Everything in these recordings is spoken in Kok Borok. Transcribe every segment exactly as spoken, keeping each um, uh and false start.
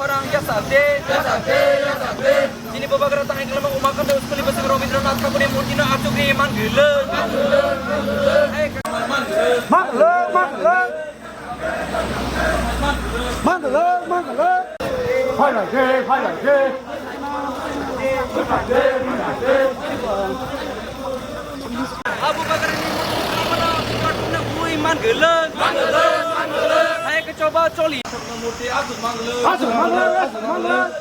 Khorang yasa de. Chini Bubagra tangai kelama Umakanta school ni bwskango Rabindranath Thakurni murti no achukgwi man gulung. Mang gulung, mang gulung. Mang gulung, mang gulung. Phai lai de, phai lai de. Abu Bakrani murti no achukgwi man gulung. Hai kechoba choli. Murti achuk mang gulung. Achuk mang gulung, achuk mang gulung.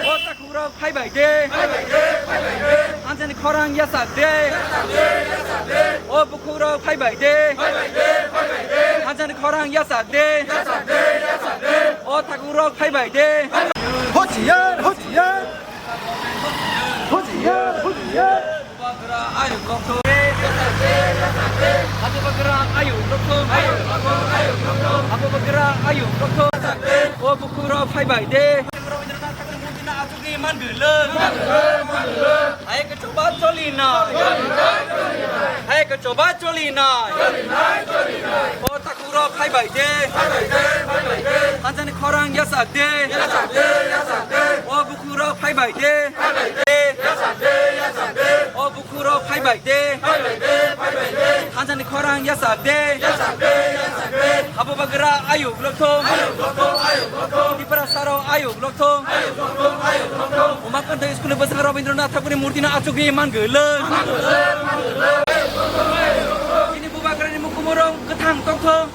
O takhukrok phai bai de. Phai bai de, phai bai de. Anjani khorang yasak de. Yasak de, yasak de. O bukhukrok phai bai de. Phai bai de, phai bai de. Anjani khorang yasak de. Yasak de, yasak de. O takhukrok phai bai de. Hochiyar, hochiyar. Hochiyar, hochiyar. Bagra ayuk rokthum. Abu Bagra ayuk rokthum. Abu Bagra ayuk rokthum. O bukhukrok phai bai de. Rabindranath Thakur murti no achukgwi man gulung. Hai kechoba choli nai. Hai kechoba choli nai. O takhukrok phai bai de. Anjani khorang yasak de. O bukhukrok phai bai de. O bukhukrok phai bai de. Anjani khorang yasak de. Abu Bagra ayuk rokthum. Tiprasa rok ayuk rokthum. Umakanta school ni bwskango Rabindranath Thakurni murti no achukgwi man gulung. Chini Bubagrani mukumu rok kwthang tongthung.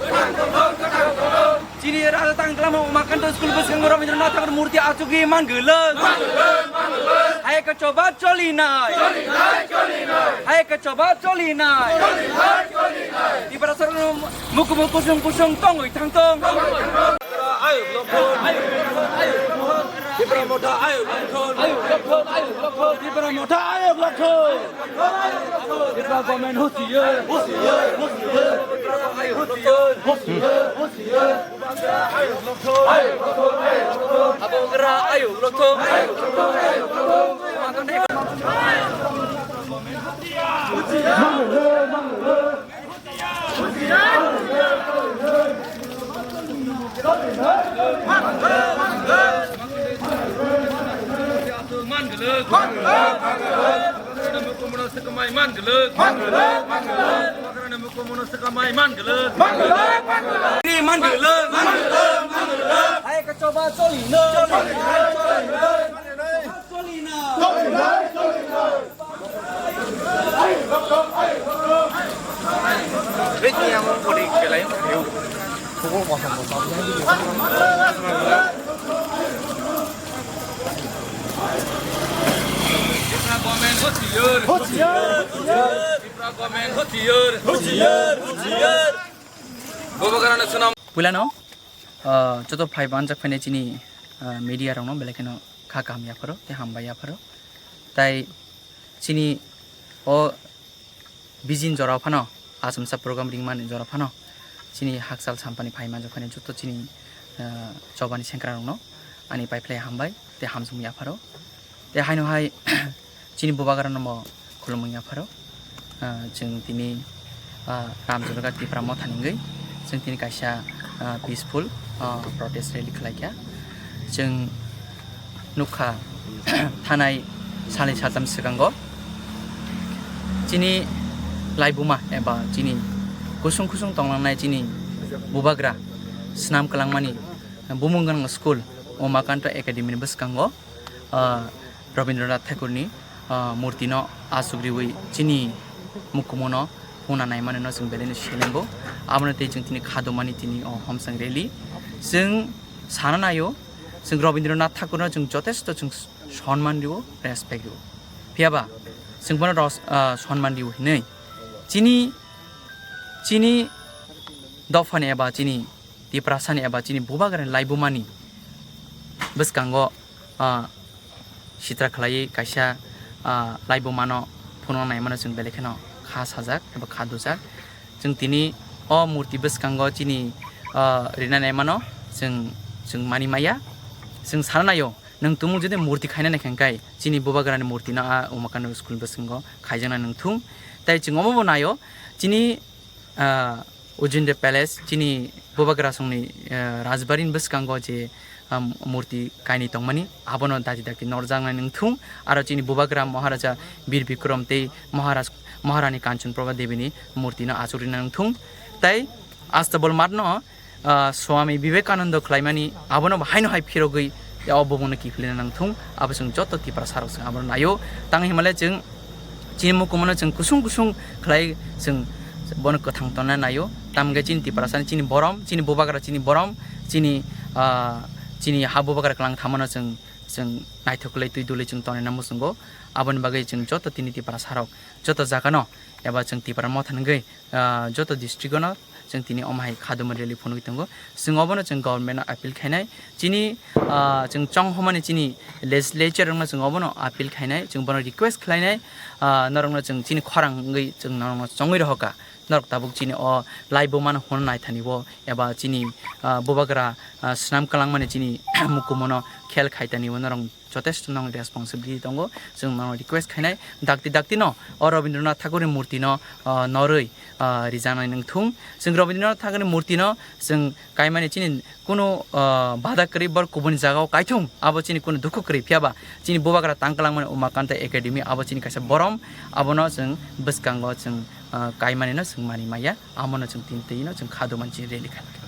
Chini raja tang kelama Umakanta school bwskango Rabindranath Thakur murti achukgwi man gulung. Hai kechoba choli nai. Hai kechoba choli nai. Tiprasa rok mukumu kusung kusung tongwi thangthung. Tipra Motha ayuk rokthum. Tipra Motha ayuk rokthum. Tipra government hochiyar. Hochiyar, hochiyar. Hochiyar, hochiyar. Abu Bagra ayuk rokthum. Man gulung. Bagrani mukumu no swkamwi man gulung. Man gulung, man gulung. Bagrani mukumu no swkamwi man gulung. Man gulung, man gulung. Ri man gulung, man gulung, man gulung. Hai kechoba choli no. Choli no. Choli no. Choli no, choli no. Tipra government hochiyar. Hochiyar. Tipra government hochiyar. Hochiyar, hochiyar. Bubagrano swnam. Puilano, ah, joto phai banjak phainai chini, ah, media rokno belai kheno kha kaham yapharo, tei hambai yapharo. Tai chini o bijin jora phano, achomsa program ringmani jora phano, chini hakchal sampani phai manjak phainai joto chini, ah, chobani sengkra rokno ani pai phlai hambai tei hamsung yapharo. Tei haino hai chini bubagrano bo khulumung yapharo. Ah, chwng tini, ah, Ramjoroga Tipra Motha ni wngwi chwng tini kaisa, ah, peaceful, ah, protest rally khlai kha. Chwng nukha thanai salni saltham swkango chini laibuma eba chini kusung kusung tonglangnai chini bubagra swnam kwlangmani bumung gwnang school Umakanta Academy ni bwskango, ah, Rabindranath Thakurni, ah, murtino achuk riwi chini mukumono huna naimanino chwng belai no selengo. Abono tei chwng tini khadomani tini o homsang rally. Chwng sana naio, chwng Rabindranath Thakurno chwng jotesto chwng sonman rio, respect rio. Phiyaba chwng bono ros-, ah, sonman rio hinwi chini, chini dophani eba chini Tiprasani eba chini bubagrani laibumani bwskango, ah, sitra khlaiwi kaisa, ah, laibumano phunukna naimano chwng belai kheno kha sajak eba kha dujak. Chwng tini o murti bwskango chini, ah, rina naimano chwng, chwng mani maya. Chwng sana naio, nwng tumung jodi murti khaina naikha hwnkhe chini bubagrani murtino a Umakanta school bwskango khaijakna nwng thung. Tai chwng omo bo naio, chini, ah, Ujjayanta Palace, chini bubagrasongni, eh, rajbari ni bwskango je um, murti kainwi tongmani, abono dakti dakti norjaknai nangthung. Aro chini Bubagra Maharaja Bir Bikram tei Maharaj, Maharani Kanchan Prabha Debini murtino achukrinai nangthung. Tai Astabol Mathno, ah, Swami Vivekananda khlaimani, abono bo haino hai phirogwi, ya, o bumungno kiphilna nangthung, abo chwng joto Tiprasarok chwng abono naio. Tang hinmale chwng chini mukumono chwng kusung kusung khlai chwng bono kwthang tonna naio. Tamge chini Tiprasani chini borom, chini Bubagra chini borom, chini, ah, chini ha Bubagra kwlang thamano chwng, chwng naithok kwlai twi dulwi chwng tonina muchungo. Aboni bagwi chwng joto tini Tiprasarok, joto jagano eba chwng Tipra Motha hwngwi, ah, joto district-o no chwng tini omo hai khaduma rally phunugwi tongo. Chwng obono chwng government-no appeal khainai. Chini, ah, chwng chonghomani chini legislature-rokno chwng obono appeal khainai. Chwng bono request khlainai, ah, norokno chwng chini khorang wngwi chwng norokno chongwi rohorkha. Norok tabuk chini o laibumano hwn naithani bo eba chini, ah, Bubagra, ah, swnam kwlangmani chini mukumono khel khaitani bo norok jotesto nang responsibility tongo. Chwng nang request khainai dakti dakti no o Rabindranath Thakurni murti no, ah, norwi, ah, rijaknai nangthung. Chwng Rabindranath Thakurni murti no chwng kaimani chini kunu, ah, bada kwrwi bor kubuni jagao kaithung, abo chini kunu dukhu kwrwi. Phiyaba chini Bubagra tang kwlangmani Umakanta Academy abo chini kaisa borom, abono chwng bwskango chwng, ah, kaimani no chwng mani maya, amono chwng tini twi no chwng khadumani chini rally khainai.